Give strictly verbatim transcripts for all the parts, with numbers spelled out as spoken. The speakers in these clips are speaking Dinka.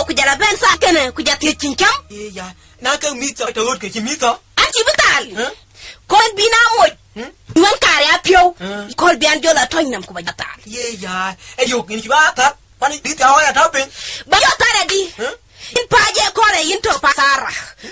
Ku jɔl a bɛ̈n thaa kënë, ku jɔl thiëc cïn cäm. Ee ya, na ke mïth tɔ̈, tɔ̈ ɣöt ke cï mïth tɔ̈. An cï bï thal. Ë? Kɔn bï na moc. Ë? Wën kaar ya piɔ̈u. Ë? Kɔn bï an jɔl a tɔ̈c nɔm ku ba jɔl thal. Ye ya, ë yök, yïn cï ba thal. Pan bï thal ya tɔ̈ piny. Ba jɔl thal adï? Ë? Yïn pa je kɔn ë yïn tɔ̈ pa Sara.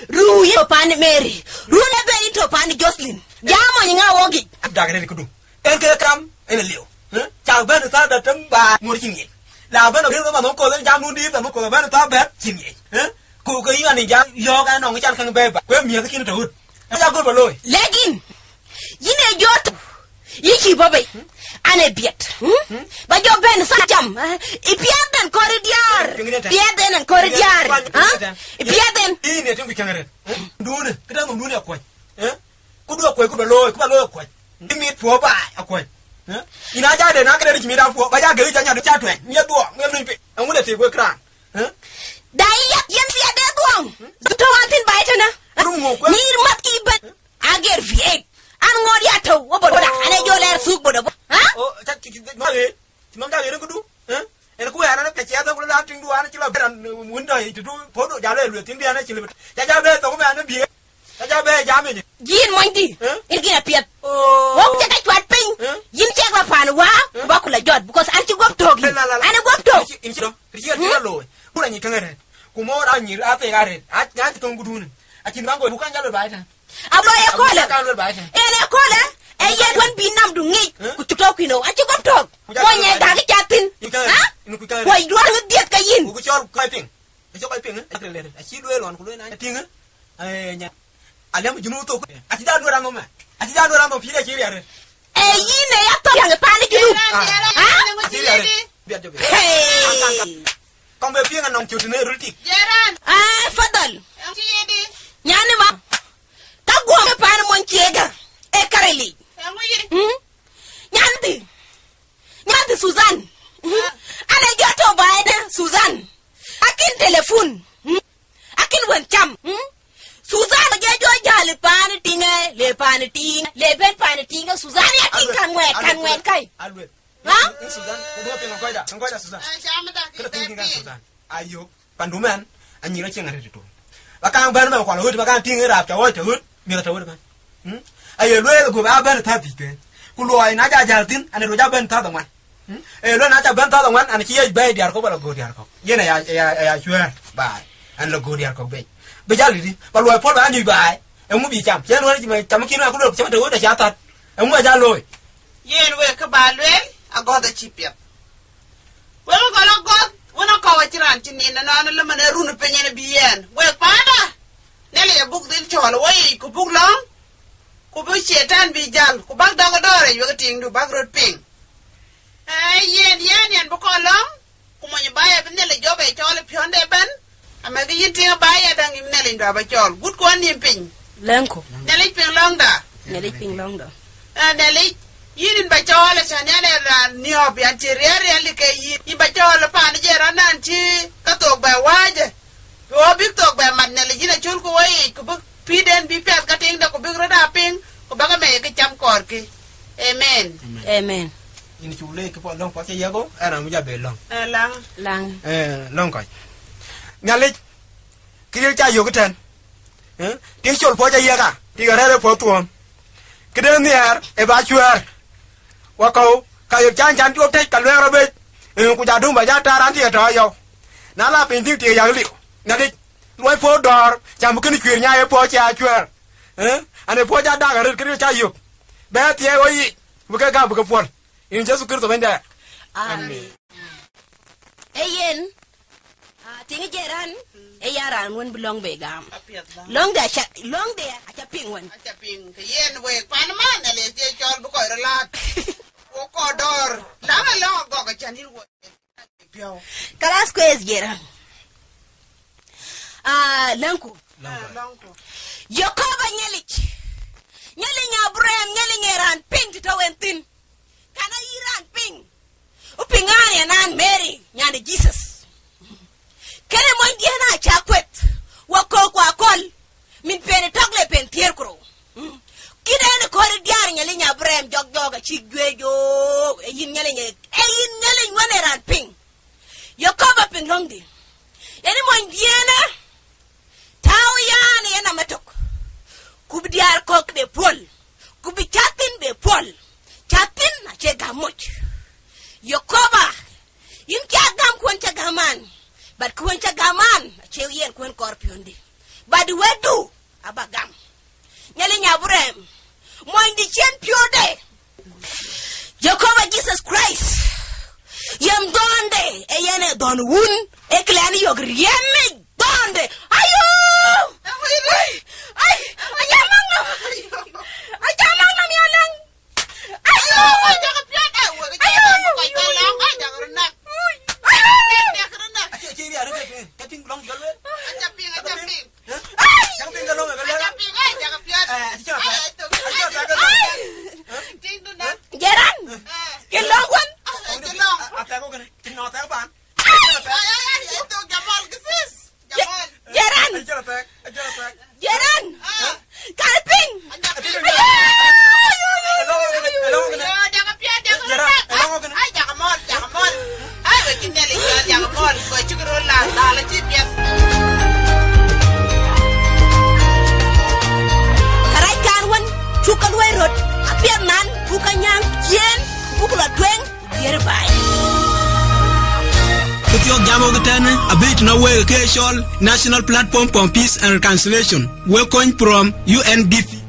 Ruu yïn tɔ̈ pan Mary. Ruu në bɛ̈n yïn tɔ̈ pan Jocelyn. Jam mony ŋa wok yic. Dak rëër këdu. En ke kam, en liu. Ë? Ca bɛ̈n thaa da tem ba ŋor cïn ŋic. La bɛ̈n rëër ma nɔm kɔ̈th, jam nu dïït, nɔm kɔ̈th bɛ̈n thaa bɛ̈n cïn ŋic. Ë? Ku ke yïn ani jam yɔ̈ɔ̈k an nɔŋ can käŋ bɛ̈ɛ̈i ba. Ku ë miëth kïn tɔ̈ ɣöt. Ë ca gör ba looi. Lakin, yïn ë jɔt, yïn cï bɔ̈ bei. An ë biɛt. Hm? Ba jɔ bɛ̈n thaa cam. Ë? Ë piɛth den kɔɔr ë diaar. Piŋ den tɛ̈. Piɛth den kɔɔr ë diaar. Piŋ den tɛ̈. Ë? Ë piɛth den. Yïn ë tïŋ ku cäŋ arëët. Ë? Dunë, këdäŋ nɔm dunë akuɔc. Ë? Ku du akuɔc, ku ba looi, ku ba looi akuɔc. Ë mit puɔ̈u baai akuɔc. Ë? Yïn a ja de na këde rïc mit a puɔ̈u, ba ja gël ca nyadu ca tuɛny, miɛt dhuɔɔŋ, miɛt luny piny. Aŋu de tik wek raan. Ë? Da yï yat yen thiat de dhuɔɔŋ. Ë? Tɔ̈ wan thïn baai tënë. Rum ŋu kuɛth? Nyïïr mat kï bɛ̈n. Ager viet. An ŋoot ya tɔ̈u, wo boda boda. An ë jɔ lɛɛr thuk boda boda. Ha? O, ca, ci, ci, ma ɣet. Cï mam ja ɣet këdu. Ë? En ku wɛ̈ɛ̈r an, pɛc ciɛɛth ku la tiŋdu an, cï la bɛ̈n, wun dɔ yic tëdu, puɔ̈u du jal ë lueth tiŋdiɛn acï lëbë. Ca ja bɛ thok mɛn bï. Ca ja bɛ jam yic. Yïn mony dï? Ë? Yïn gïn apiɛth. Oh. Wok cä ke cuat piny. Ë? Yïn cɛk la pan wä, ë? Ku ba ku la jɔt, because an cï guɔ̈p tök yïn. La, la, la. An ë guɔ̈p tök. Yïn cï, yïn cï dɔm. Kërcï ë cï la looi. Bur anyï käŋ arëët. Ku moor anyïr athek arëët. A, a cï thöŋ kudun. Acïn baŋ kɔc buk kaŋ jal lɔ baai tɛ̈n. Abï lɔ ye kɔlë. Kaŋ lɔ baai tɛ̈n. En ye kɔlë. Ee yen wën bï namdu ŋic. Ë? Ku cuk tɔ̈u kuïn ɣöö. Acï guɔ̈p tök. Ku ja mony ye gäk cä thïn. Yïn käŋ arëët. Ha? Yïn ku käŋ arëët. Kuɔc duɔ̈ɔ̈r ŋï dhiëth ke yïn. Ku cɔl kɔc piŋ. Ë cï kɔc piŋ, ë? Acï lëër. Acï lueel ɣɔn ku lueel na tïŋ, ë? Ë, nya. Alɛm junub thok. Acï ja lueel raan nhom, ë? Acï ja lueel raan nhom, pïïr acï riɛr. Ë, yïn ë ya thok yäŋ ë paan ë junub. Ah, acï riɛr. Biɛt jɔ biɛt. Hey. Kɔŋ be piŋ anɔŋ cut në rul tik. Jeran. Ah, fadhal. Nyan ë ma. Ka guɔ̈m ë paan mony ciëëgä. Ë karilic. Hmm? Nyan dï. Nyan dï Susan. Hmm? An ë jɔ tɔ̈ baai de Susan. Akin telefon. Hmm? Akin wën cam. Hmm? Susan, je jɔ jäl pan tiŋë, le pan tiŋë, le ben pan tiŋë, Susan ya tiŋ kan ŋuɛt, kan ŋuɛt kai. Aluel. Ha? Susan, ku duɔ piŋ kɔcda, piŋ kɔcda Susan. Kërë piŋ kan Susan. Ayok, pandu mɛn, anyïr acieŋ arëët ëtö. Ba kaŋ bɛ̈n mɛn kual ɣöt, ba kaŋ tiŋ rap ca ɣöt, ca ɣöt, miɛth ca ɣöt kan. Hmm? Aye lueel gup a bɛ̈n thäth thïn. Ku luɔi na ja jäl thïn, anë do ja bɛ̈n thäth aŋuan. Hmm? Aye lueel na ca bɛ̈n thäth aŋuan, an cï yec bɛ̈ɛ̈i diäär kɔ̈k ba la göör diäär kɔ̈k. Yen aya, aya, aya cuɛ̈ɛ̈r baai, an la göör diäär kɔ̈k bei. Bï jäl rït, ba luɔi puɔl ba anyuc baai. Eŋu bï cam? Cïn wën cï cam kïn wën ku luel cam të wën aca thät. Eŋu aca looi? Yen wek kë ba lueel, agɔ̈th acï piɛth. Wek ë gɔl agɔ̈th, wën akɔ̈u acï raan cï nin ënɔɔnë lëmën ë run piny en bï yɛn. Wek paanda, Nhialic abuk dhil cɔɔl ë weyiic, ku buk lɔ̈ŋ, ku bï Catan bï jäl, ku bäk dɔk ë dɔ̈ɔ̈r yic wek ë tiiŋdu, bäk röt piŋ. Ee, yen, yen, yen bï kɔn lɔ̈ŋ, ku mony ë baai abï Nhialic jɔ bɛ cɔɔl ë piɔ̈nde ëbɛ̈n, amɛkë yïn tiiŋ ë baai adäŋ yïn Nhialic dua bä cɔɔl. Gut kuɔn nïïm piny. Lɛ̈ŋku. Nhialic piŋ lɔ̈ŋda. Nhialic piŋ lɔ̈ŋda. Ee, Nhialic, yïn yïn bä cɔɔl, acän yɛn ee raan niɔp, yɛn cï riɛl riɛl ke yïn. Yïn bä cɔɔl ë paan ë Jeran, an cï ke thok bɛ wääcë. Bï wɔ bïk thok bɛ mat Nhialic, yïn acol ku wɔ yiic, ku bïk pïïrden bï piath ke tiiŋde, ku bïk röt aa piŋ, ku bäk ëmɛ ye kë cam kɔɔrkï. Amen. Amen. Yïn cuk leec kë puɔth lɔ̈ŋ puɔth cä yɛk ɣo, ɛn raan wïc abë lɔ̈ŋ. Ee, laŋ. Laŋ. Ee, lɔ̈ŋ kɔc. Nhialic, kë ril ca yök ëtɛ̈n. Ee, tik col puɔth cä yɛk a, tik arɛ̈ɛ̈r ë puɔth thuɔɔm. Këde nhiɛɛr ë ba cuɛ̈ɛ̈r. Wakɔ̈u, ka yök can can cuɔp tëc, ka luɛɛk rɔt bec. Ee, ku ja dum ba ja taar an tik ë tɔ̈ yɔu. Na la piny tik tik yak liu. Nhialic, luɔi puɔth dɔ̈ɔ̈r, cam bï kënë cuëër nya ye puɔth cï a cuɛ̈ɛ̈r. Ee, an ë puɔth ca dak arëët kë ril ca yök. Bɛ thiɛɛi ɣo yic, bï ke gam bï ke puɔl. Yïn Jethu Kërtho Bɛ̈nyda. Amen. Ee yen, ah, tiŋ Jeran, ee ya raan wën bï lɔ̈ŋ bei gam. Apiɛth ba. Lɔ̈ŋde aca, lɔ̈ŋde aca piŋ wën. Aca piŋ, ke yen wek pan man, Nhialic acie cɔɔl bï kɔc röt laat. Wo kɔc dɔ̈ɔ̈r, laŋ alɔŋ agɔk acän yïn wo. Kalas kueeth Jeran. Ah, lɛ̈ŋku. Lɔ̈ŋku. Yekoba Nhialic. Nhialic Abraham, Nhialic ë raan piŋ të tɔ̈u en thïn. Kan ayï raan piŋ. Wɔ piŋ an, yen an Mary, nyan de Jesus. Kënë monydiɛ̈n acä kueth, wakɔ̈u ku akɔ̈l, min pen ë tɔ̈k le pen thiëër ku rou. Mm. Kït en ë kɔ̈r ë diäär Nhialic Abraham jɔk jɔk acïk juëc jook, ee yïn Nhialic, ee yïn Nhialic wën ë raan piŋ. Yekoba piŋ lɔ̈ŋdï. Yen mony diɛ̈n ë tääu yan yen amatök, ku bï diäär kɔ̈k be puɔ̈l, ku bï cath thïn be puɔ̈l. Cath thïn acie gäm moc. Yekoba, yïn cä gäm kuën cä gäm an, but kuën cä gäm an acie yen kuën kɔɔr piɔ̈nde, but wɛ̈tdu aba gam. Nyalï nya Abraham, mony dï cien piɔ̈ɔ̈de. Yekoba Jesus Christ, yen dhɔ̈nde, ee yen ee dhɔ̈n wun, ee këlɛn yök riɛmic dhɔ̈nde. Ayo! Ai, ai, aca maŋ nɔm. Aca maŋ nɔm ya lɛ̈ŋ. Ayo! Ayo, ayo, ayo, ayo. Ayo! Aca piŋ, aca piŋ. Ai! Cak piŋ, ai, cak piɔ̈ɔ̈t. Eh, cak piɔ̈ɔ̈t. Ai, ai, ai, ai. Tiŋdu na. Jeran. Eh. Kë lɔ̈ŋ wën. Ai, kë lɔ̈ŋ. Athɛɛk wën kënë. Tiŋ nɔn athɛɛk ban. Ai, ai, ai, ai, thok Jamal, kë sis. Jamal. Jeran. Ai, cak athɛɛk, ai, cak athɛɛk. Jeran. Ah. Kar piŋ. Ai, cak piŋ. Ai, ai, ai, ai, ai. Ai, lɔ̈ŋ wën kënë, ai, lɔ̈ŋ wën kënë. Yo, cak piɔ̈ɔ̈t, cak Jeran, piɔ̈ɔ̈t. Ai, lɔ̈ŋ wën kënë. Ai, cak mɔ̈l, cak mɔ̈l. Ai, we cï Nhialic cɔl, cak mɔ̈l, ku cïk röt la, la, la cï piɛth. Kärɛc kan wën cuk ke luɔi röt, apiɛth man buk ke nyääŋ ciëën, buk lɔ tueŋ, ku diëër baai. Kë thiɔ̈k jam wok tënë, abï tënë wek ke cɔl National Platform for Peace and Reconciliation, wek kony from U N D P.